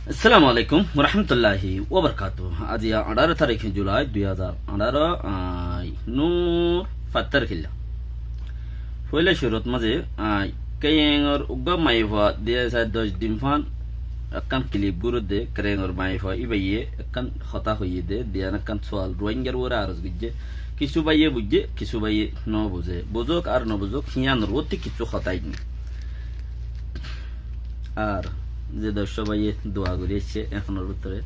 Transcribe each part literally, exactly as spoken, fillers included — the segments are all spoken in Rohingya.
Assalamu alaikum warahmatulláhi wabarakátuhu. Aijja añçáro tarík Julai dui házar añçáro, añí Nur Fattar Killa. Foila cúrut mazé añí Kerengor uggwá maiyafua diya sair doc din fán ekkán kilip gorí de, Kerengor maiyafua íbaye ekkán hotá hoiyé de, diyan ekkán sual Ruáingar uore aros goijjé. Kissú báiye buijjé, kissú báiye no buzé. Buzók ar no buzók, híyanor uottú kissú hotá ainní. Ar ze doc báiye dua gorí aiccé ehónor bútore,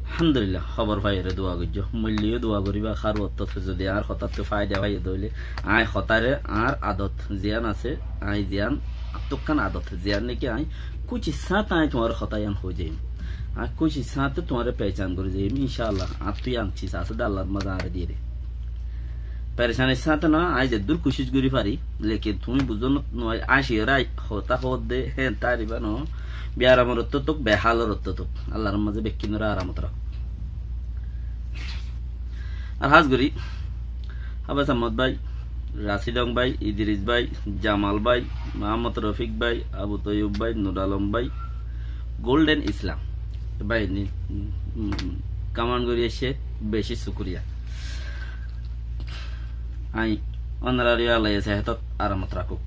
alhamdulillah, hóbor faiyóre dua goijjó. Moilleyó dua goríba, hár ottót zodi añár hotáttú faida faiyé de óile, añí hotáre añár adot ziyán asé, añí ziyán attukkán adot ziyán niki añí kúci sáñte añí tuáñre hotá yían hoi zaiyum. Añí kúci sáñte tuáñre pehcán gorí zaiyum, incáallah. Añáttu yían ciz asé de Allar mazé añáre diyé de. Perecanir sáñte no, añí zeddúr kucíc gorí fari, lekin tuñí buzó no, no, añí ciyóre hotá hoódde, hé, taribá no, biyaramor ottót, behálor ottót, Allar mazé bekkúnore aramot rakók. Ar hás gorí Háfez Ahmod bái, Rasidong bái, Idiris bái, Jamal bái, Muhammod Rofik bái, Abu Toiyub bái, Nur Alom bái, Golden Islam bái ni, mm, comment gorí aiccé, beci cúkuriya. Añí ónorare Allaye sehétot aramot rakók.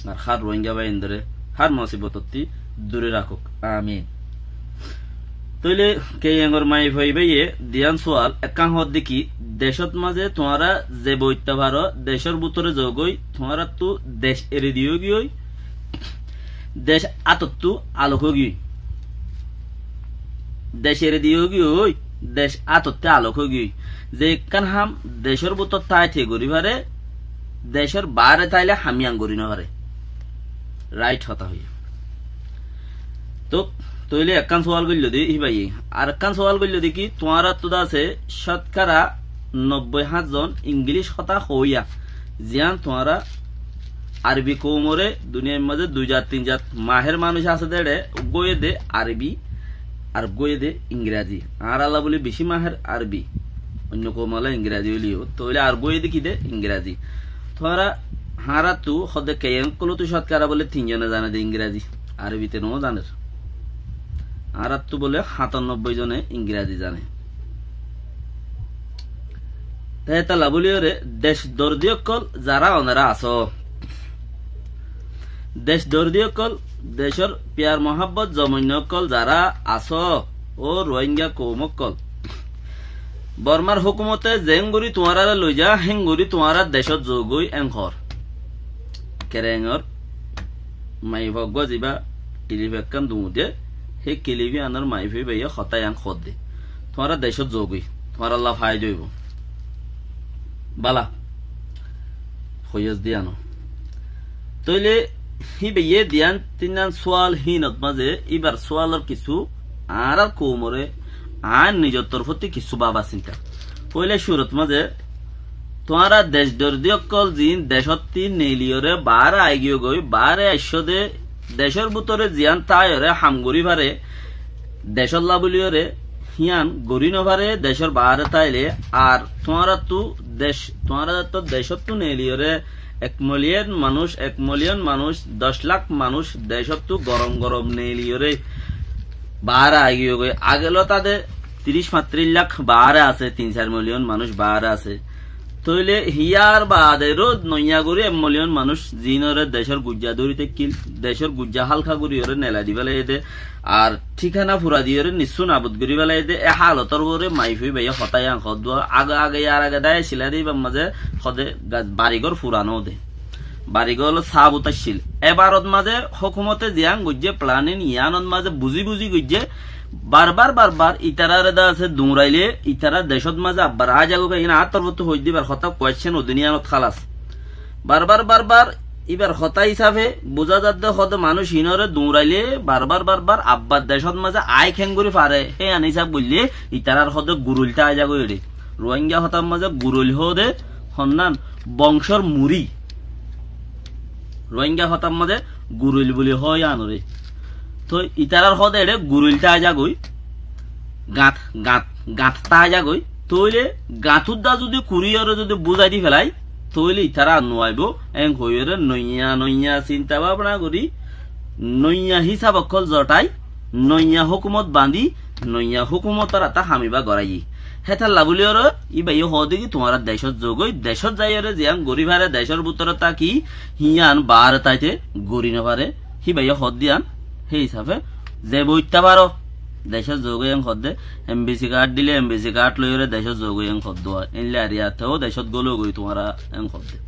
Ar hár Ruáinga báiyaindóre hár mosibotottu dure rakók. Amin. Tóile Kerengor maiyafua íbaye diyán sual ekkán hoódde ki, decót mazé tuáñra ze boitta faro, decór bútore zogói, tuáñrattu dec eri diyógiyoi, dec átottu alok ógiyoi. Dec eri diyógiyoi, dec átottu alok ógiyoi. Ze ekkán ham decór bútore táite gorí fare, decór baáre táile ham yían gorí no fare. Right hotá hoiyé. Tó, tóile ekkán sual goilló de híbaye. Ar ekkán sual goilló de ki, tuáñrattu de asé cótkara nobboi háñt zon Ingilíc hotá hoóiya. Ziyán tuáñra Arbi koumoré duniyair mazé dui zat tin zat mahér manúic asé de, eçé uggúa óiye de Arbi, ar uggúa óiye de Ingrazi. Añáralla bóli beci mahér Arbi, oinno koum ókkol Ingrazi óileyo. Tóile ar uggúa óiye de ki de Ingrazi. Tuáñra añáráttu hoó de Kereng ókkolóttu cótkara bóle tin zone zane de Ingrazi, Arbite no zaner. Añáráttu bóle háñtanobboi zone Ingrazi zane. Te hétolla bóliyoré dec dordi ókkol zará onorá asó, dec dordi ókkol, decór piyar muhábbot zomoinna ókkol zará asó, ó Ruáinga koum ókkol, Bormar hókumote zeéngorí tuáñráre loizá, héngorí tuáñra decót zogói, en hoór. Kerengor maiyafua uggúa zibá kilif ekkán duñde, hé kilif yíanor maiyafua íbaye hotá yían hoódde. Tuáñra decót zogói, tuáñralla faida óibo. Bála, hoiyós de yíano. Tóile híbaye diyán tinnán sual híinot mazé, íbar sualor kissú añárár koumoré añár nizor torfóttu kissú bába sinta. Foila cúrot mazé tuáñra dec dordi ókkol ziín decóttu neeliyoré baáre aigiyógoi, baáre aiccó de, decór bútore ziyán táiyoré ham gorí fare, decólla bóliyoré hían gorí no fare, decór baáre táile. Ar tuáñráttu dec, tuáñráttu decóttu neeliyoré ek miliyon manúic, ek miliyon manúic, doc lak manúic decóttu gorom gorom neeliyoré baáre aigiyógoi. Agelóta de tiríc fañtiríc lak baáre asé, tin sair miliyon manúic baáre asé. Tóile híyar baade ró noiya gorí ek miliyon manúic ziínoré decór guijja dóri táikkil, decór guijja hálka goríyoré neelai di félaiyé de, ar thíkana fura diyoré nissú nabud gorí félaiyé de, e hálotor uore maiyafua íbaye hotá yían hoódde. Age age, yar age dái accíla de, íbar mazé hoó de ga-, barigór fura no de. Barigór ólo sábut accíl. Ebarot mazé hókumote ziyán goijjé, planin yíanot mazé buzí buzí goijjé, barbar barbar itaráre de asé duñrailé, itará decót mazé abbar aái zagói, iín añár torfóttu hoóidde, íbar hotá question odin yíanot hálas. Barbar barbar íbar hotá hísafe buzá zadde hoó de manúic iínoré duñrailé barbar barbar abbar decót mazé aái keéngorí fare, héyan hísaf goillé itarár hoó de guroil táai zagói eçé. Ruáinga hotár mazé guroil hoó de honnán, bongsór murí. Ruáinga hotár mazé guroil buli hoó yíanoré. Toi itarár hoó de eçé guroil táai zagói, gañt, gañt, gañt táai zagói. Tóile gañtúdda zudi kuríyoré zudi buzái di félai, tóile itará ar nuaibóu, en hoiyóre noiya noiya sinta bábona gorí, noiya hísab ókkol zothái, Noiya hókumot bañdí, noiya hókumotor áta ham ibá goráiyi. Hétalla bóliyoré íbayé hoóde ki tuáñra decót zogói, decót zaiyóre ziyán gorí fare, decór bútore táki, híyan baáre táite gorí nofare. Híbayé hoódde yían, hé hísafe ze boittá faro, decót zogói en hoódde, embesi kaád dile, embesi kaád loiyóre decót zogói en hoódde. Éilla ar yíattú decót gólogói tuáñra en hoódde.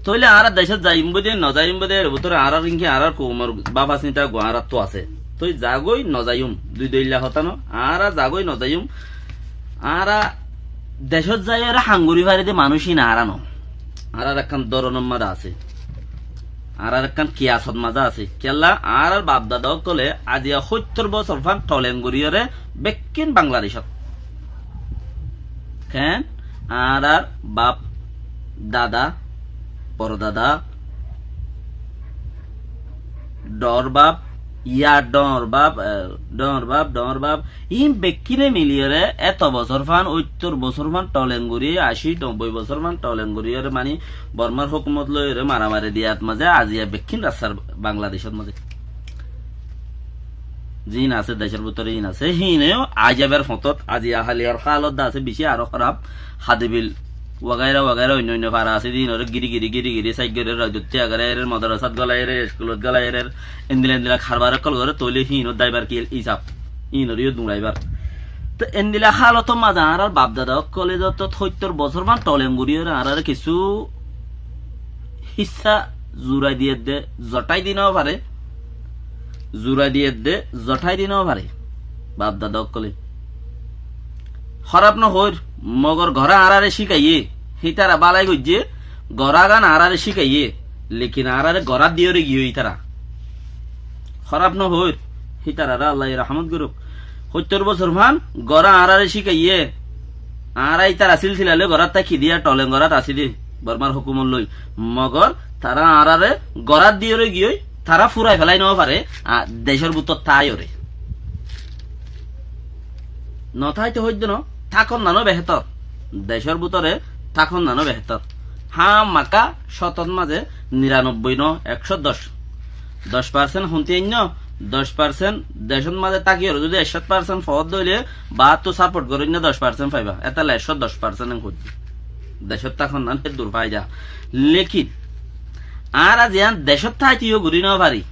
Tóile añára decót zaiyum bóde, nozaiyum bóde, ér bútore añárar inki añárar koumor báfa sinta uggúa añárattú asé. Tói zagói nozaiyum, dui doilla hotá no, añára zagói nozaiyum. Añára decót zaiyóre ham gorí fari de manúic ín añára no. Añárar ekkán dóronor mazé asé. Añárar ekkán kiyasot mazé asé. Kiyólla añárar baf dada ókkole aziya hóittor bosór fán toleng goríyoré bekkín Bangladecót. Keén? Añárar baf, dada, boro dada, dhoóñr baf, yar dhoóñr baf, e, dhoóñr baf, dhoóñr baf, ín bekkíne miliyóre eto bosór fán, óittor bosór fán toleng gorí, ací, nobbói bosór fán toleng goríyoré, mani, Bormar hókumot loiyóre maramari diyat mazé aziya bekkín rastar Bangladecót mazé. Ziín asé decór bútore ín asé, híineyo aijjaber fotót aziya haliyar hálot de asé bicí aró hóraf, Hadibil wagaira wagaira oinno oinno fara asé de híinore gíri gíri gíri gíri sáiggorer, roidottú agórai erer, modorasát gólai erer, eskulot gólai erer, endila endila karbar ókkol gorer, tóile híinor daibar ki hísab, híinoreyo duñraibar. Te endila hálotor mazé añárar baf dada ókkole zoto hóittor bosór fán toleng goríyoré añárare kissú hissá zurai diyedde zothái di nofare, zurai diyedde zothái di nofare. Baf dada ókkole hóraf nohoóir, mogor gorá añárare cíkaiyé, hítara bálai goijjé, gorágan añárare cíkaiyé, lekin añárare gorát diyoré giyói hítara. Hóraf nohoóir, hítararé Allaye rahámot gorók. Hóittor bosór fán gorá añárare cíkaiyé, añára ítarar sílsila loi gorát táki diya toleng gorát así de, Bormar hókumot loi. Mogor tará añárare gorát diyoré giyói, tará furai felai nofare, a, decór bútore táiyoré. Notáito hoidde no, tákon nano behétor. Decór bútore tákon nano behétor. Hámaka cótot mazé niranobbói no, ekcó doc. Doc parsent hontí ainno, doc parsent decót mazé tákiyoré zodi ekcó parsent foódde óile, baáttu sáport goróinna doc parsent faiba. Étalla ekcó doc parsent en hoiddí. Decót tákon nano dur faida. Lekin, añára ziyán decót táiteyó gorí nofari.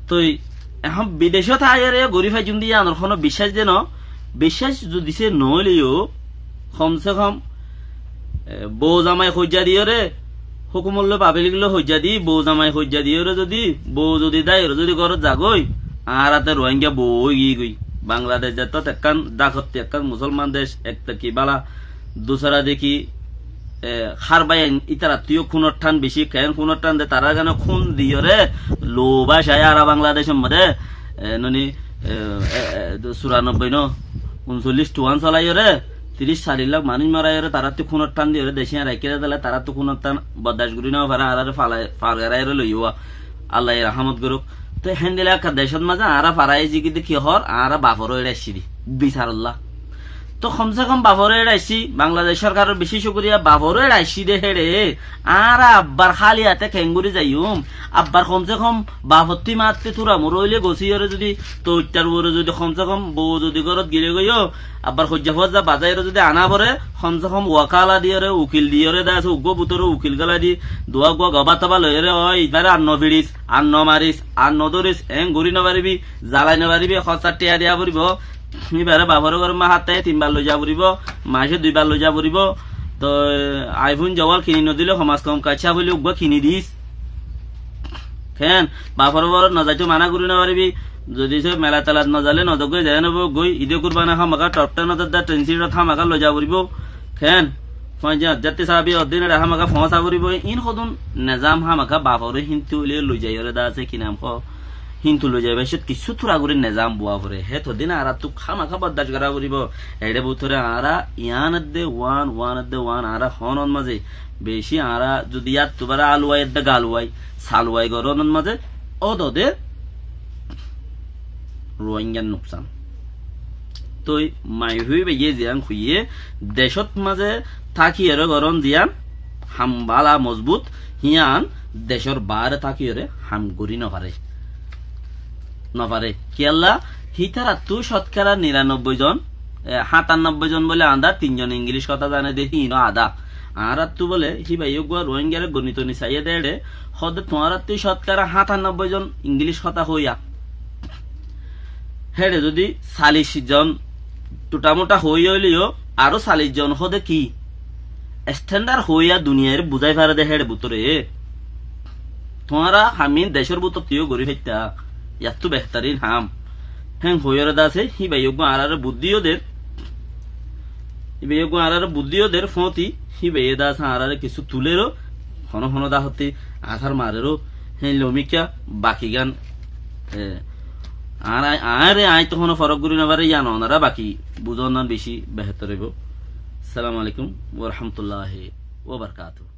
Toi ehón bidecót táiyore gorí faijjum de yíanor honó biccác de no, biccác zodi se noóileyo, hom se hom, e, bou zamai hoijja diyoré, hókumot loi pablik loi hoijja di, bou zamai hoijja diyoré zodi, bou zodi dáiyore zodi górot zagói, añára te Ruáingga bou óigiyói. Bangladec zettót ekkán dákotti, ekkán musólman dec, ek te ki bála, dusara deki, e, hár báiyain ítarattúyo kúnor thán bicí, keén kúnor thán de, tarár gane kún diyoré, lou bácai añára Bangladecór modé, e, noni, e, e, e, suranobbói no, uncollíc thuán solaiyóre, tiríc callic lák manúic maraiyóre, taráttu kúnor thán diyoré, dec iyan raikké de dale, taráttu kúnor thán boddac gorí nofare, añáráre falai, fargaraiyóre loiyówa. Allaye rahámot gorók. Te héndilla ekká decót mazé añára fara aiyí zigidde ki hoór, añára baforó eçe aiccí de. Bisarolla. To hom se hom baforó eçe aiccí, Bangladec sorkaror bicí cúkuriya, baforó eçe aiccí de héçe. Añára abbar háli ate keéngorí zaiyum? Abbar hom se hom bafottú mattú túra mura óile gosíyoré zodi, toittar uore zodi hom se hom bou zodi górot gilé goiyó, abbar hoijja fózza bazaiyóre zodi aná foré, hom se hom wakala diyoré, ukil diyoré, de asé uggúa bútore ukil gólai di, duwá uggúa gobá tobá loiyóre, ói, ibáre ar nofiçis, ar nomaris, ar nodóris, eén gorí nofaribí, zalai nofaribí, hossá thiañ diya foribó, ibáre baforé górot mahátte tin bar loiza foribó, maicé dui bar loiza foribó, toi iPhone zobal kini nodile, hom se hom kaccá foile uggúa kini dis. Keén, bafor górot nozaito mana gorí nofaribí, zodi se mela telat nozaile nozaggói, zai nobo goi, Ide Kurbani hámaka top ten ot de, ten seat ot hámaka loiza foribó. Keén, foñsá zatti sabi oddin ere hámaka foñsá foribó. Ín hodún nezam hámaka baforé híntu óile loizaiyóre de asé ki nam hoó, híntu loizaibar cót kissú túra gorí nezam bua foré. Hé todin añárattú hámaka boddac gorá foribó. Eçe bútore añára yián edde wan, wan edde wan, añára honót mazé bicí añára zodi yáttu bara aluwai edde galuwai, saluwai gorónot mazé ódode Ruáingar nuksan. Toi maihúi baiyé ziyán hoiyé, decót mazé tákiyóre gorón ziyán ham bála mozbut, híyan decór baáre tákiyóre ham gorí nofaré. nofaré. Kiyólla, hítarattú cótkara niranobbói zon, e, háñtanobbói zon bóle añára tin zon Ingilíc hotá zane de híin ó adá. Añárattú bóle híba eggúa Ruáingaré gonito ni saiyé de éçe, hóde tuáñrattú cótkara háñtanobbói zon Ingilíc hotá hoóiya. Héçe zodi salic zon tutamota hoóiya óile yó, aró salic zon hóde ki? Esthéndar hoóiya duniyairé buzái fare de héçe bútore. Tuáñra ham ín decór bútottú yó gorí faittá, yattú behtorín ham. Héen hoiyóre de asé, híba eggúa añáráre buddí yó der, híba eggúa añáráre buddí yó der, fóñti, híba e de asé añáráre kissú tulér ó, honó honó dahottí asár marer ó, héen lomikká bakigán, e, añára, añáre aññí to honó forók gorí nofarí, yían onorá baki buzón nan bicí behtor óibo. Assalamu alaikum wa rahmatullahi wa barakatuhu.